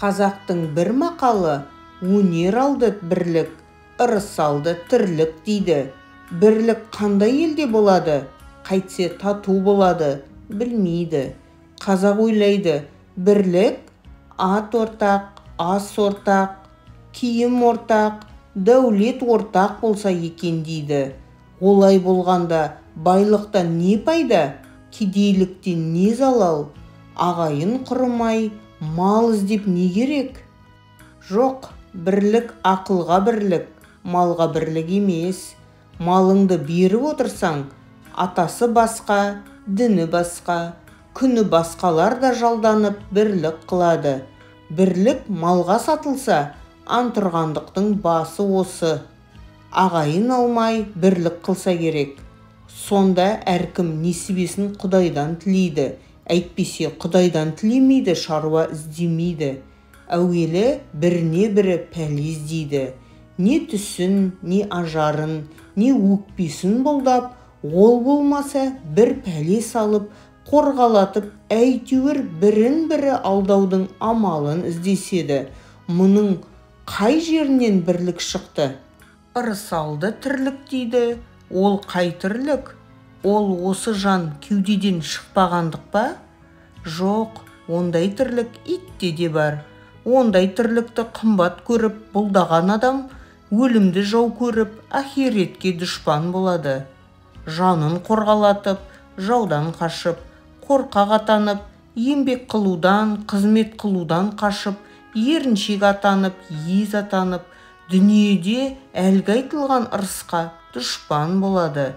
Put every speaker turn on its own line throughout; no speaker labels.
Қазақтың бір мақалы: өнер алды бірлік, ырыс алды тірлік дейді. Бірлік қандай елде болады, қайтсе тату болады, білмейді. Қазақ ойлайды: бірлік ат ортақ, ас ортақ, киім ортақ, дәулет ортақ болса екен дейді. Олай болғанда байлықтан не пайда, кедейліктен не залал? Ағайын құрымай, мал іздеп не керек? Жоқ, бірлік ақылға бірлік, малға бірлік емес. Малыңды беріп отырсаң, атасы басқа, діні басқа, күні басқалар да жалданып бірлік қылады. Бірлік малға сатылса, антұрғандықтың басы осы. Ағайын алмай бірлік қылса керек. Сонда әркім несібесін Құдайдан тілейді, әйтпесе Құдайдан тілемейді, шаруа іздемейді. Әуелі біріне бірі пәле іздейді. Не түсін, не ажарын, не өкпесін бұлдап, ол болмаса бір пәле салып, қорғалатып, әйтеуір бірін-бірі алдаудың амалын іздеседі. Мұның қай жерінен бірлік шықты? Ырыс алды тірлік дейді. Ол қай тірлік? Ол осы жан кеудеден шықпағандық па? Жоқ, ондай тірлік итте де бар. Ондай тірлікті қымбат көріп, бұлдаған адам өлімді жау көріп, ақиретке дұшпан болады. Жанын қорғалатып, жаудан қашып, қорқақ атанып, еңбек қылудан, қызмет қылудан қашып, еріншек атанып, ез атанып, дүниеде әлгі айтылған ырысқа дұшпан болады.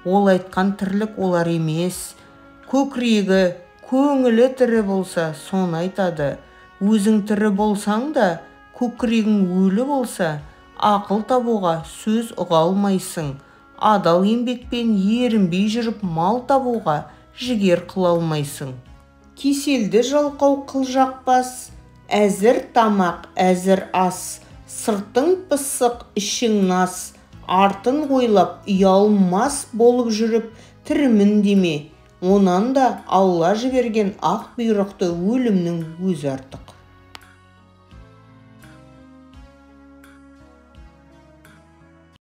Ол айтқан тірлік олар емес. Көкірегі, көңілі тірі болса, соны айтады. Өзің тірі болсаң да, көкірегің өлі болса, ақыл табуға сөз ұға алмайсың. Адал еңбекпен ерінбей жүріп мал табуға жігер қыла алмайсың. Кеселді жалқау қыл жақпас, әзір тамақ, әзір ас, сыртың пысық, ішің нас, артын ойлап ұялмас болып жүріп тірімін деме. Онан да Алла жіберген ақ бұйрықты өлімнің өзі артық.